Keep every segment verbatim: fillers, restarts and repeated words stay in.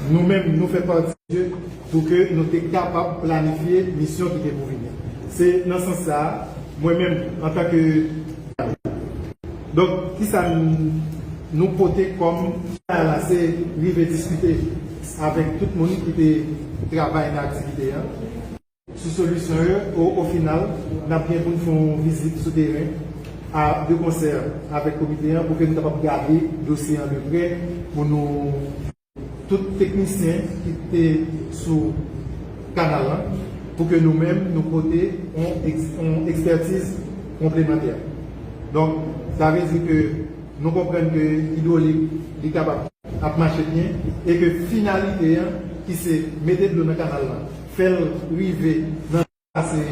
Nou menm, nou fè pati de pou ke nou te kapab planifye misyon ki te pou vini. Se nan sans sa a, mwen menm, antanke... Donk, kisa n-, nou pote kòm... La, se rive diskite avèk tout moun ki te travay nan aktivite a sou solisyon yo. O, o final, n ap gen pou n fè yon vizit sou teren a, de konsè avèk komite a pou ke nou kapab gade dosye a de prè, pou nou tout teknisyen ki te sou kanal la, pou ke nou menm, nou pote yon eks-, yon ekspètiz konplemantè. Donk, sa vle di ke nou konprann ke idwolik, li kapab ap mache byen, e ke finalite a, ki se mete dlo nan kanal la, fè l rive nan... Sa se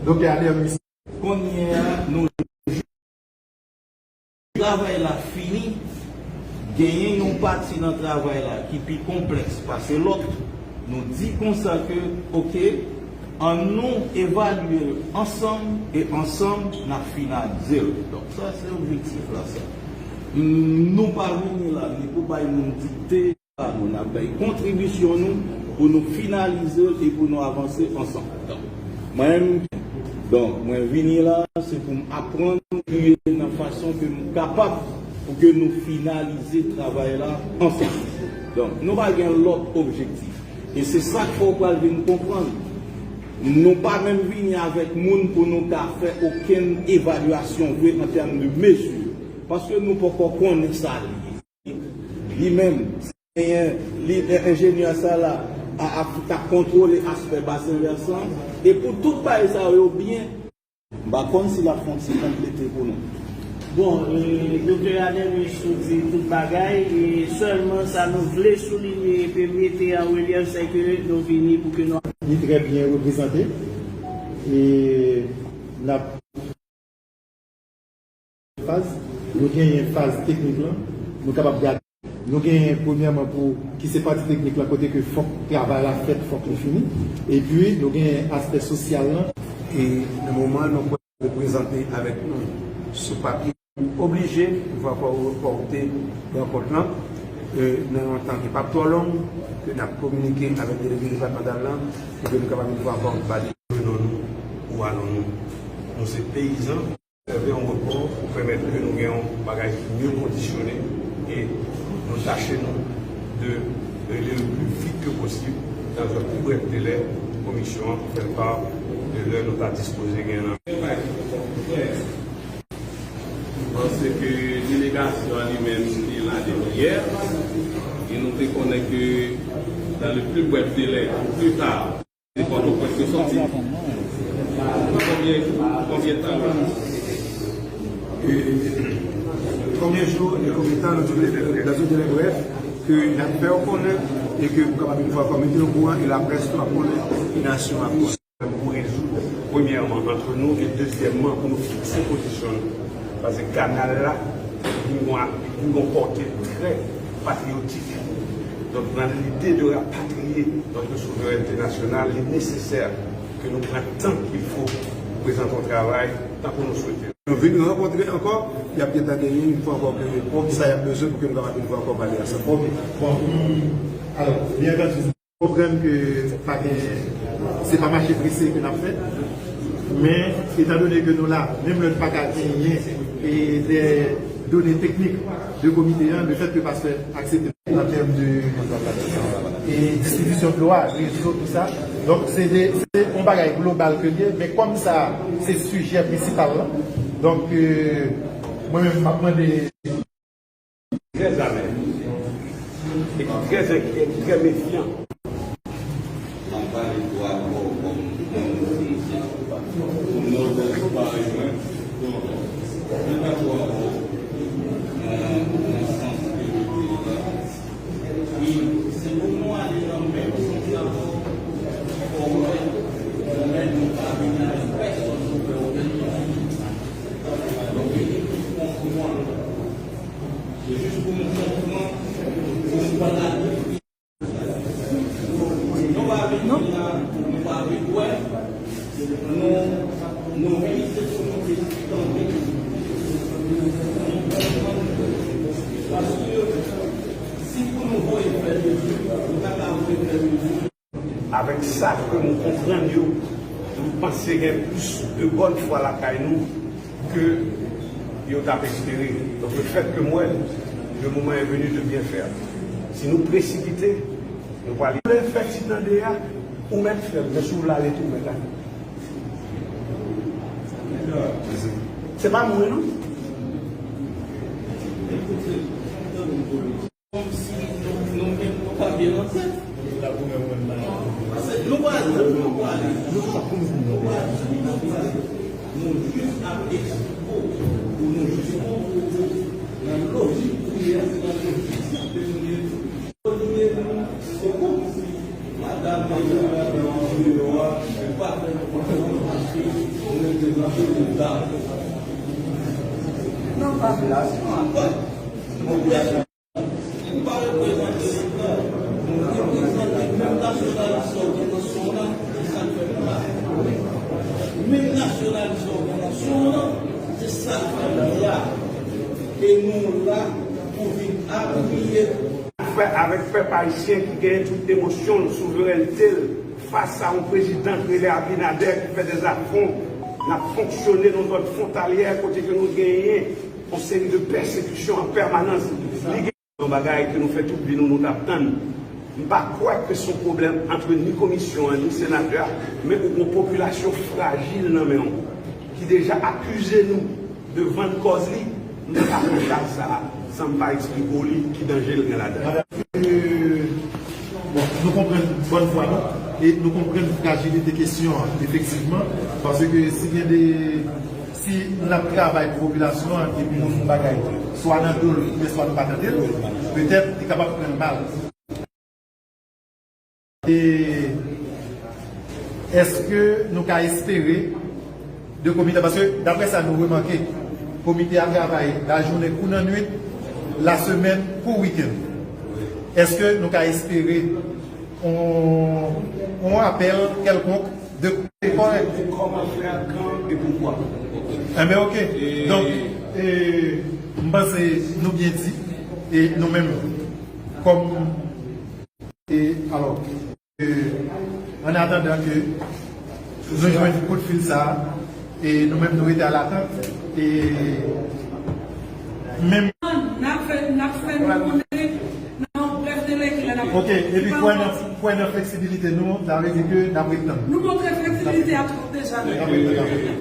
Doktè Adair Mussy. Kounye a, nou travay la fini, genyen yon pati nan travay la ki pi konplèks pase lòt. Nou di konsa ke, oke, annou evalye l ansanm e ansanm n ap finalize l. Donk, sa se objektif la, sa. Nou pa vini la ni pou bay moun dikte. Nou, n ap bay kontribisyon nou pou nou finalize l e pou nou avanse ansanm. Donk, mwen menm, donk, mwen vini la, se pou m aprann kontribye nan fason ke m kapab pou ke nou finalize travay la ansanm. Donk, nou pa gen lòt objektif. E se sa k fè w pral vin konprann. Nou pa menm vini avèk moun pou nou ka fè okenn evalyasyon vre an tèm de mezi. Paske nou poko konnen sa l ye. Li menm, se genyen, li, enjenyè sa la, a, a, k ap kontwole aspè basen vèsan, e pou tout bagay sa yo byen. M pa konn si l ap fè yon ti konplete pou nou. Bon, e, Doktè Adair Mussy di tout bagay, e sèlman sa nou vle soulinye epi mete an relyèf, se ke nou vini pou ke nou... Li trè byen reprezante, e n ap faz, nou genyen faz teknik lan, nou kapab gade. Nou genyen premyèman pou ki se pati teknik lan kote ke fòk travay la fèt, fòk li fini. Epi nou genyen aspè sosyal lan. E nan moman nou pral prezante avèk nou sou papye, nou oblije, yon fwa ankò, repòte rankont lan, e, nan yon tan ki p ap twò long, ke n ap kominike avèk delege depatmantal lan, pou ke nou kapab yon fwa ankò ba li. Venons-nous ou allons-nous? Nou se peyizan. Sèvi an repò pou pèmèt ke nou gen yon bagay ki mye kondisyone e nou tache nou de regle le pli vit ke posib, dans un plus bref délai, komisyon an pou fè l pa de lè nou ta dispoze gen nan. Paske delegasyon an li menm te la depi yè, e nou te konnen ke dans le plus bref délai, au plus tard, se Pòtoprens yo sòti. Konbyen, konbyen tan la? Konbyen jou e konbyen tan nou di, dans un délai bref, ke n ap fè w konnen e ke pou kapab yon fwa ankò mete w okouran e laprès tou ap konnen e nasyon ap konnen. Pou rezoud, premyèman, antre nou e dezyèmman, pou nou fikse pozisyon nou. Paske kanal la, li gen yon, li gen yon pòte trè patriyotik. Donk, nan lide de rapatriye notre souveraineté nationale, li nesesè ke nou pran tan qu'il faut pou prezante yon travay tankou nou swete. Nou vin rankontre ankò, y ap gentan genyen yon fwa ankò ke sa y ap bezwen pou ke nou kapab yon fwa ankò pale ansanm. Ok. Bon, alò, byen antandi, konprann ke pa gen, se pa mache prese ke n ap fè, men etandone ke nou la, menm lè n pa ka genyen e de done teknik de komite an, le fait que pastè aksepte an tèm de, e, distribisyon dlo a, rezo, tout sa. Donk, se de, se yon bagay global ke l ye, men kòm sa, se sijè prensipal lan, donk, e, mwen menm, m ap mande. Trè amè, e ki trè enkyè, ki trè mefyan. N ap pale tou ankò kòm, kòm nou se, kòm nou parèy mwen, donk, mwen pa twò ankò nan, nan sans ke yo te la. E se pou nou ale nan menm sans la, fò w wè, nou menm nou pa vin avèk pèsonn pou fè okenn bagay. Donk, e pou konprann, se jis pou nou konprann, pou nou pa la. Nou pa vin la, nou pa vin wè, nou, nou vin se pou nou te tande. Paske si pou nou Avèk sa ke nou konprann yo, nou panse gen plis de bòn fwa lakay nou ke yo t ap espere. Donk, le fait que m wè, le moment est venu de bien faire. Si nou presipite, nou pral. Lè fè ti tande a, ou mèt fè l, men si w la rete, ou mèt ale. Se pa mwen, non. Kòmsi nou, nou menm nou pa byen nan tèt. Paske nou pa, nou pa, nou pa, nou pa, nou jis ap eksplike pou nou jis konprann nan lojik priye a, se nan lojik sa ke nou ye. Olye nou, se kòmsi madanm nan, madanm nan deyò a, se pa fè nou konfyans paske nou rete nan peyi dam. Non, pa vle. Nou pa reprezante Leta, nou reprezante menm nasyonalis sa w gen nan son w lan, se sa k fè nou la. Menm nasyonalis sa w gen nan son w lan, se sa k fè nou la. E nou la pou vin apiye. Fè avèk pèp ayisyen ki genyen tout emosyon l, souverènte l, fas a yon prezidan k rele Abinader ki fè dèzafwon, n ap fonksyone nan zòn fwontalyè kote ke nou genyen yon seri de pèsekisyon an pèmanans. Li gen yon bagay ke nou fè tout vi nou, nou t ap tann. M pa kwè ke se yon pwoblèm ant ni komisyon an, ni senatè a, men ou gen yon popilasyon frajil nan men w, ki deja akize nou de vann kòz li. M pa ka pran chaj sa a san m pa eksplike w li ki danje l gen ladan l. Bon, nou konprann bòn fwa nou, e nou konprann frajilite kesyon an, efektivman, paske si gen de, si n ap travay pou popilasyon an, epi nou fè yon bagay, swa nan do l, oubyen swa nou pa tande l, petèt, li kapab pran l mal. E èske nou ka espere de komite, paske daprè sa nou remake, komite a travay lajounen kou nannwit, lasemèn kou wikenn. Èske nou ka espere yon, yon apèl kèlkonk de... Se kòrèk. Kòman fè, kan e poukwa. Enben, oke. Donk, e, m panse nou byen di, e nou menm, kòm, e, alò, e, an atandan ke nou jwenn kout fil sa a, e nou menm nou rete alatant, e menm... N ap fè, n ap fè nou konnen nan yon brèf delè kilè n ap... Oke, epi kwè nan, kwè nan fleksibilite nou, sa vle di ke n ap ret tann. Nou montre fleksibilite a twòp deja. N ap ret tann.